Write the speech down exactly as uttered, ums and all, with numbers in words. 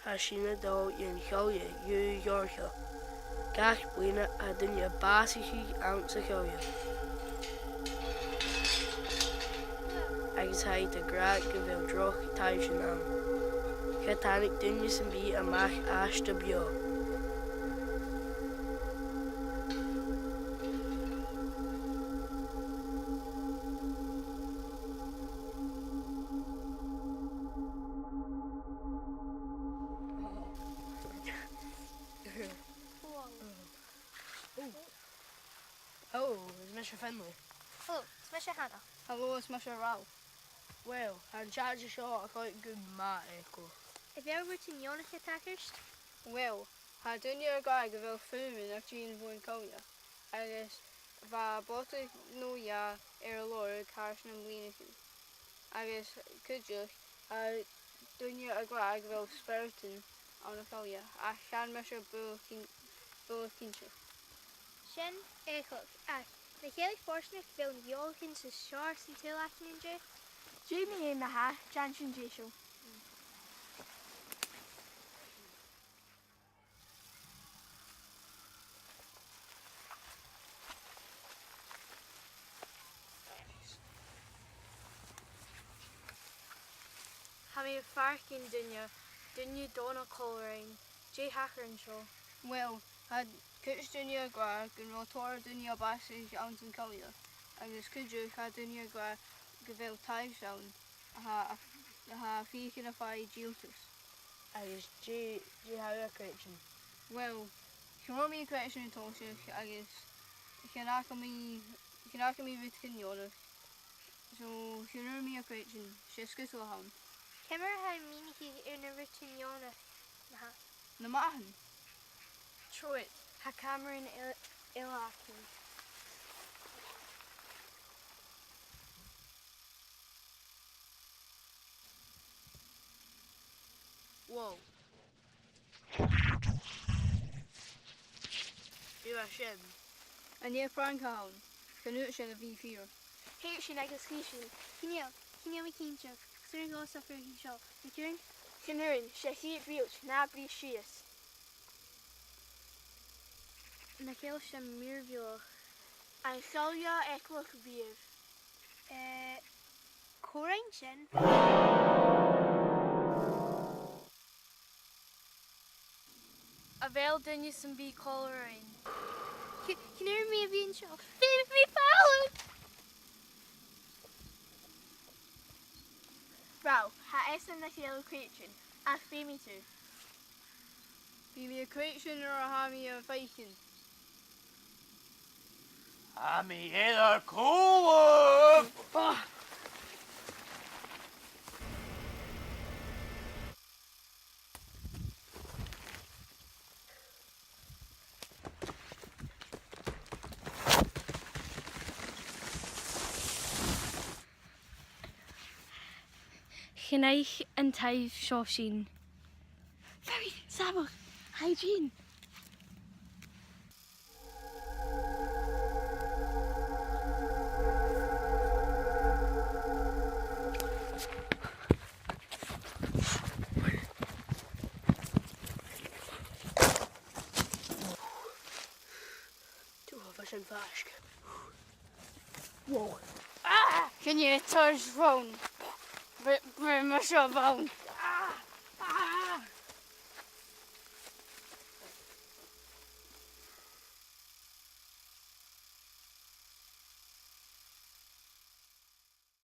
Tha sinn a' dol dhan choille dhiù-dheòrrach. Gach bliadhna tha daoine a' bàsachadh anns a' choille. Agus tha iad ag ràdh gu bheil droch thaibhsean ann. Cha tàinig duine sam bith a-mach às a' bheò. Hello, is mise Finlay. Hello, is mise Hannah. Hello, is mise Ralph. Well, tha an t-sràid seo a' coimhead gu math eagalach. A bheil rudan neònach a' tachairt? Well, tha daoine ag ràdh gu bheil fuaimean a' tighinn bhon choille, agus bha bòtaichean no dhà air an lorg thairis nam bliadhnaichean. Agus cuideachd, tha daoine ag ràdh gu bheil spioradain ann an choille, ach chan eil mise buileach cinn-, buileach cinnteach. Sin eagalach, ach nach eil e fortanach gu bheil na h-eòlaichean seo san t-saoghal againn an-diugh? Dè mu dheidhinn, ma-thà, dèan sinn deiseil. Tha mi a' faireachdainn duine, duine dona còmhla rinn. Dè thachair an seo? Well, tha cuid de dhaoine ag ràdh gun robh tòrr dhaoine a' bàsachadh anns a' choille, agus cuideachd tha daoine ag ràdh gu bheil taibhse ann a tha, a tha a' feuchainn ri faighinn dìoltas. Agus dè, dè tha thu a' creidsinn? Well, cha robh mi a' creidsinn an toiseach agus chan fhaca mi, chan fhaca mi rudeigin neònach. So, chan urrainn dhomh a chreidsinn, 's e sgudal a th' ann. Ciamar a tha thu a' mìneachadh air na rudan neònach, ma-thà? Na mathan. Trobhad, tha camaraidhean eile, eile againn. Wow. Dè bha sin? An e prank a th' ann? Chan urrainn sin a bhith fìor. Thèid sinn agus chì sinn. Chan eil, chan eil mi cinnteach. 'S urrainn dhomh sufraireachd an seo. Nach urrainn? Chan urrainn, 's e a' chiad bheilt, na bi sìos. Nach eil sin mìorbhaileach? An coille eagalach a-riamh? Eh, cò rinn sin? A bheil duine sam bith còmhla rinn? Ch-, chan urrainn dhomh a bhith an seo. Feumaidh mi falbh! Ralph, tha fhios agam nach eil thu a' creidsinn, ach feumaidh tu. Bidh mi a' creidsinn nuair a tha mi a' faicinn. Tha mi air ar cùlaibh! Chan fhaigh an taibh seo sinn. Very, Sabach, hygiene. Tha, bha sin faisg. Wow. Ah! Chan e turas bhonn. Bha, bha mise bhonn. Ah! Ah!